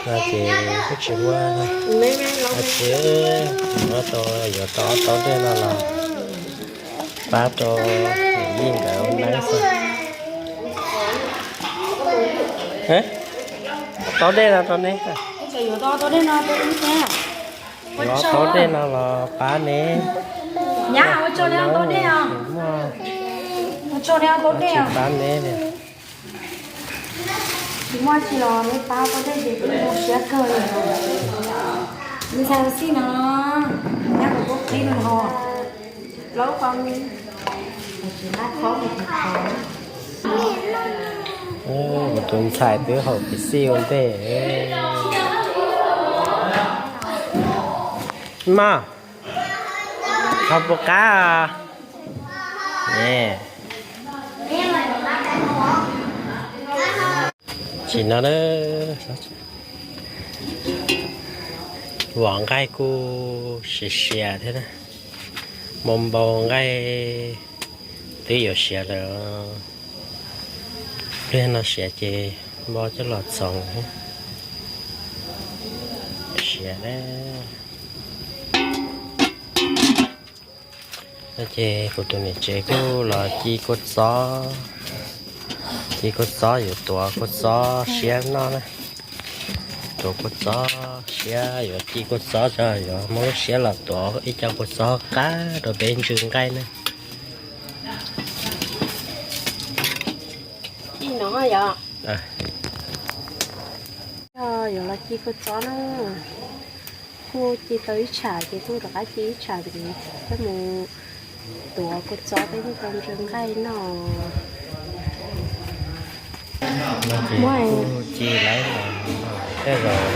No ces kuj tsis muaj dab tsi, yuav tau, yuav tau ob taub dej no los pab rau yij nkawd ua neeb xwb. Taub dej no rau neb, yuav ob taub dej no los pab neb. Nyab, ua tsaug neb ob taub dej os. Ua tsaug neb ob taub dej os. Pab neb li. Tsis muaj tsi los neb pab ob taub dej ces kuj zoo siab kawg li. Ntxhais xij no, nyab kuv kuj qhib no ho. Laub qhov, tsis nab khob mus tus qhov. Kuv tus ntxhais twb haum pib xij ua ntej. Maj, kho puas qab? Tsis no, vom nqaij kuj siav siav thiab na. Npau npau nqaij twb yuav siav lawm. Pliag no siav ces npau coj los txhoov. Siav na. No ces kuv tus niam tsev kuj los ci kua txob, ci kua txob yuav tuav kua txob siab noj na. Tuav kua txob siab, yuav ci kua txob tso, yuav muab lub siab los tuav ib co kua txob qab rau peb ntsw nqaij na. Ci no yog, yog yuav los ci kua txob na. Kuj ci tau ib tsham ces kuj rov qab ci ib tsham ces coj mus tuav kua txob peb ib co ntsw nqaij noj. No ces kuj ci lawm, tej zaum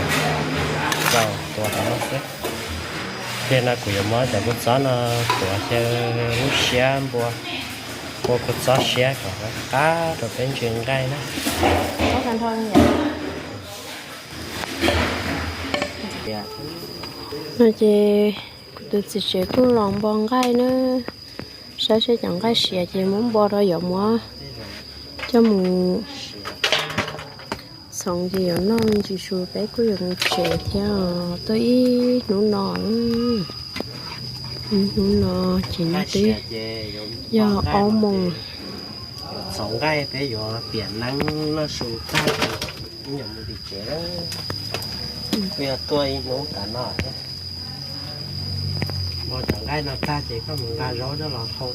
tau tuav tau no xwb. Ces no kuv yuav muab cov kua txob no tuav xyaw lub siab npua, ua kua txob siab kom qab rau peb ntsw nqaij na. No ces kuv tus txiv tsev kuj los npau nqaij na, saib seb cov nqaij siav ces muab npau rau yuav muab coj mus txhoov ces yuav noj me ntsis su peb kuj yuav mus tsev thiab. Tuaj ib hnub no, hnub no ces twb yog ob moos. Txhoov nqaij peb yuav tiam neeb noj su tag, ib nyuam mus tim tsev. Kuj yog tuaj ib hnub tas no thiab. Npau cov nqaij no tag ces koj mus nqa zaub coj los hau,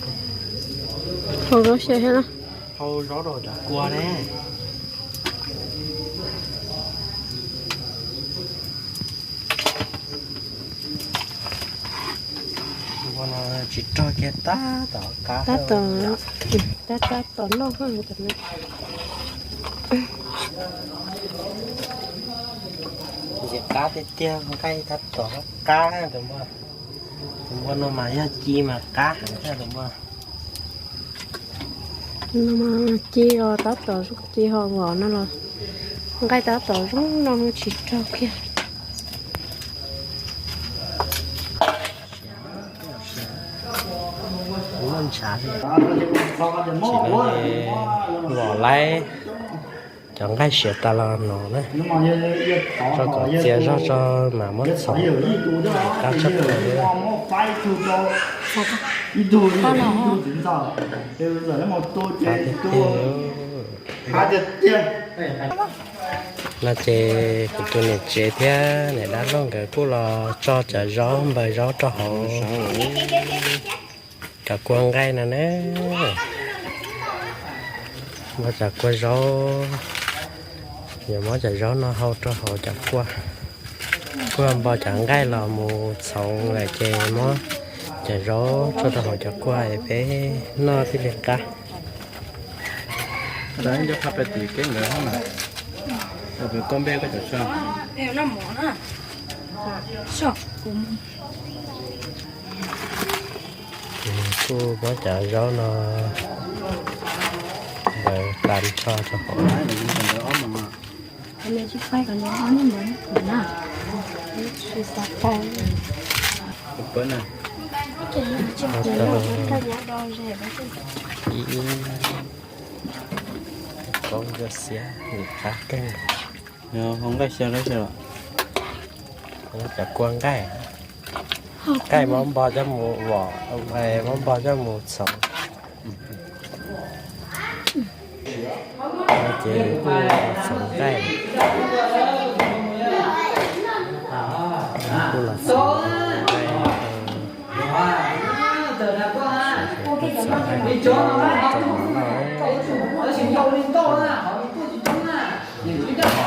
hau zaub xyaw thiab, hau zaub rau cov kua ne. Npua no tsis rog kiag, tab tom qab, tab tom, tab tab tom noj. Ntxim qab tiag tiag, nqaij tab tom qab. Tus npua no mas yog ci mas qab heev thiab tus npua. Ci los tab tom zoo, ci ho vov no los nqaij tab tom zoo no tsis rog kiag. Tsis vov laib cov nqaij siav tas los no na, rau kom txias zog tso mam muab txhoov qab tshaj plaws li. Qab tiag tiag. No ces kuv tus niam tsev thiab niam dab laug nkawd kuj los tso cov zaub npaws zaub rau hauv cov kua nqaij no na. Muab cov kua zaub, yuav muab cov zaub no hau rau hauv cov kua. Kuj npau cov nqaij los mus txhoov lawm ces muab cov zaub tso rau hauv cov kua es peb noj thiaj li qab. Kuj muab cov zaub no npaws tas tso rau hauv. Ib, ib, ib, koob ntsuab xiab, qab keej. Hau nqaij xyaw lawm xyaw los. Cov kua nqaij, nqaij muab npo coj mus vom, muab npo coj mus txhoov. Ces kuj txhoov nqaij, kuj los txhoov nqaij.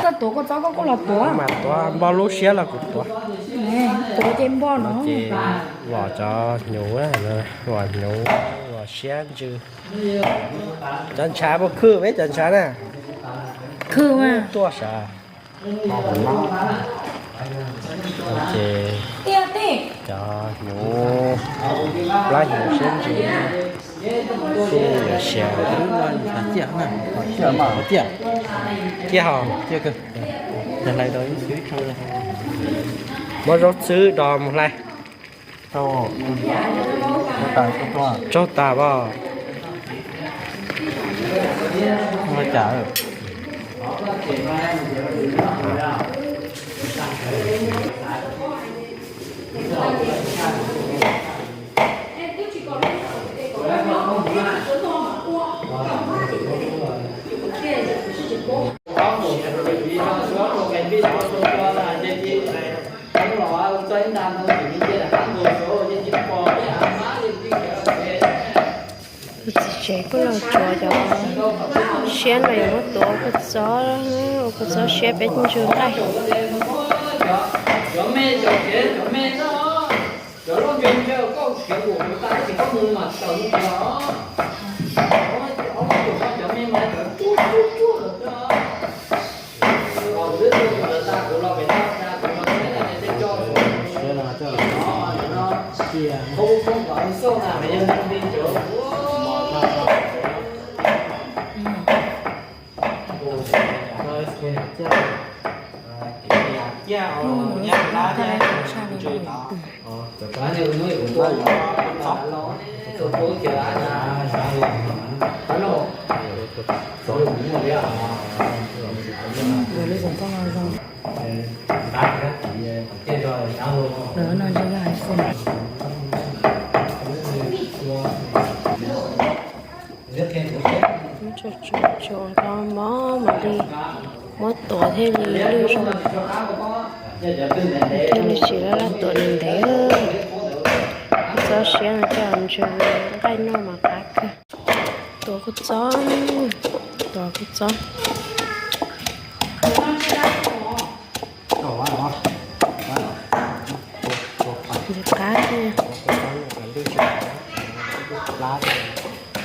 Koj tuav kua txob koj kuj los tuav. Mas tuav npoj lub siab los kuv tuav. Tuav ces npoj no ces vom cov hnyuv, vom hnyuv, vom siab ntsws. Cov ntshav puas khwb peb cov ntshav na? Khwb mas. Tuaj sav. Ces cov hnyuv, plab hnyuv siab ntsws, kuj yuav siav. Ciaj hos. Muab zaub txhwb do mus hlais. Tsaug tas as. Tus txiv tsev kuj los tsuav cov siab no yuav muab tuav ua kua txob, ua kua txob siab peb ntsws nqaij. Lawv no ntshe yog hais xwb. Tsuag tsuag tsuag tau mob mam li muab tuav thiaj li lwj zoo, thiaj li tsis laj laj tuav ntev ntev. Txob siab no coj ntsws nqaij noj mas qab kawg. Tuav kua txob, tuav kua txob. Nws qab thiab. Rau cov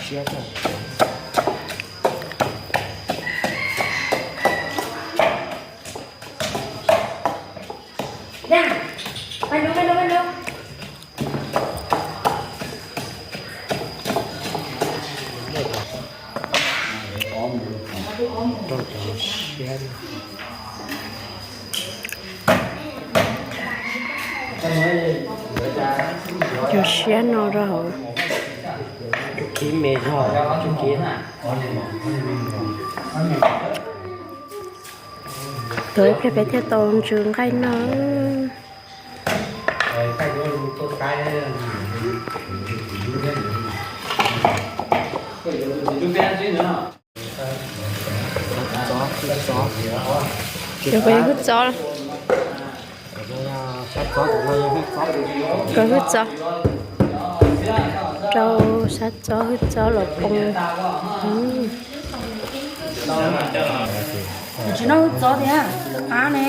siab. Cov siab no rau hauv. Cov kiv me zog, cov kiv. Tuav ib pliag peb thiaj tau ntsws nqaij noj. Cov peb hwj txob, kov hwj txob, rau sab txob hwj txob los poo. Tsis noj hwj txob thiab, qab ne.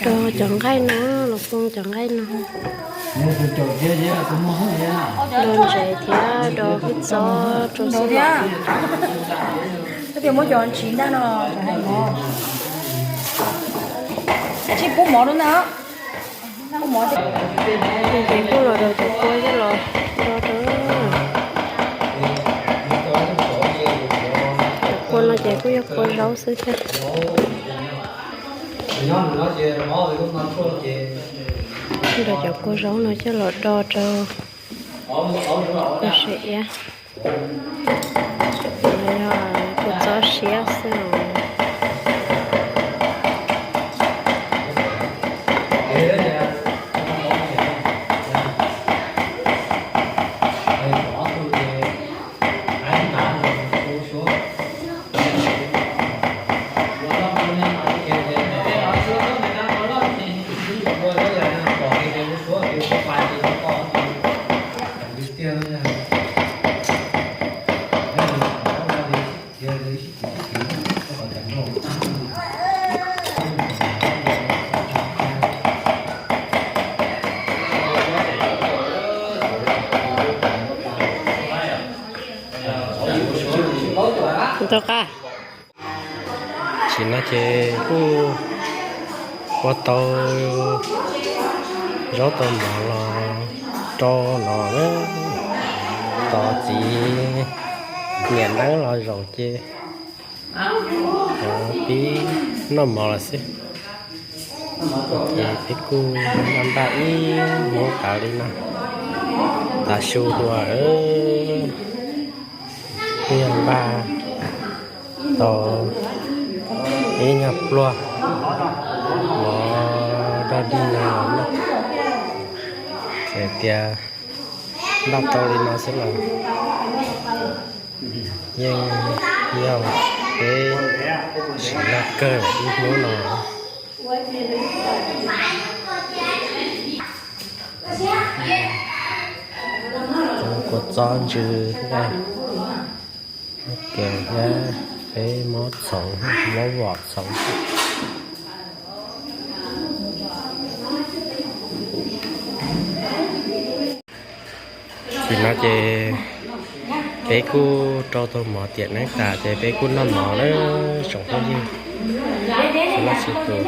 Rau cov nqaij no, los poo cov nqaij no. Do ntsev thiab do hwj txob rau xwb. Tias muab cov ntsis ntag no, tsij pub mov rau ntag. Ces kuj los rau cov kua coj los do rau. Cov kua no ces kuj yog kua zaub xwb thiab. Rau cov kua zaub no coj los do rau kua siab iab. Yog kua txob Siab xwb. Tsis no ces kuj ua tau zaub tau mov los rau los na, tos txiv niam neeb los zaum ces pib noj mov lawm xwb. Ces peb kuj npaj npaj ib hnub tas li no, tav su dua, kuj yog npaj tau ib nyuag pluag mov dog dig no los noj. Txawm tias npaj tau li no xwb los yeej yog peb sim laj kawg ib hnub no. Kua txob ntsw, ua ke thiab, peb muab txhoov, muab vom txhoov. Tsis no ces peb kuj rau tau mov tiam neeb tas ces peb kuj noj mov lawm tsoom phooj ywg. Tsis no ces tus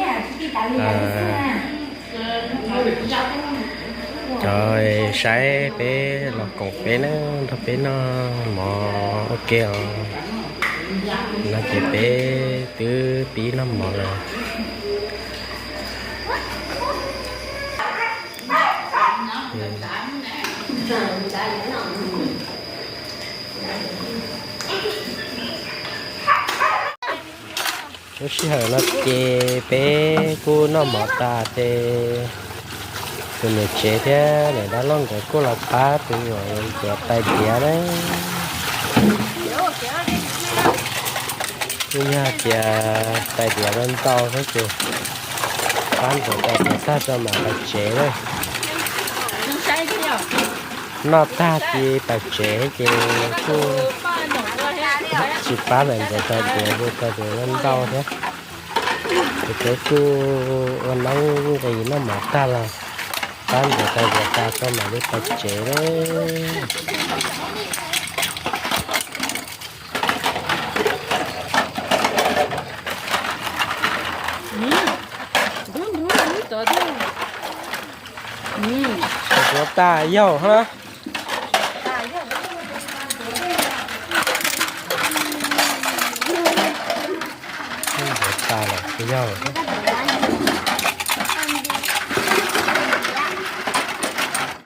cov saib peb los koom peb na, nrog peb noj mov ua ke os. No ces peb twb pib noj mov lawm. Lub sij hawm no ces peb kuj noj mov tas ces tus niam tsev thiab niam dab laug nkawd kuj los pab tus nyuam ntxuav tais diav na. Kuj yog tias tais diav ntau ntau thiab ces pab ntxuav tais diav tag tso mam pais tsev na. Noj tag ces pais tsev ces kuj tsis pab lawm, ntxuav tais diav ces tais diav ntau thiab. Ces peb kuj ua neeb nqis noj mov tag los pab ntxuav tais diav tas tso mam li pais tsev na. Ntxuav tas yog na. Ntxuav tas lawm yog.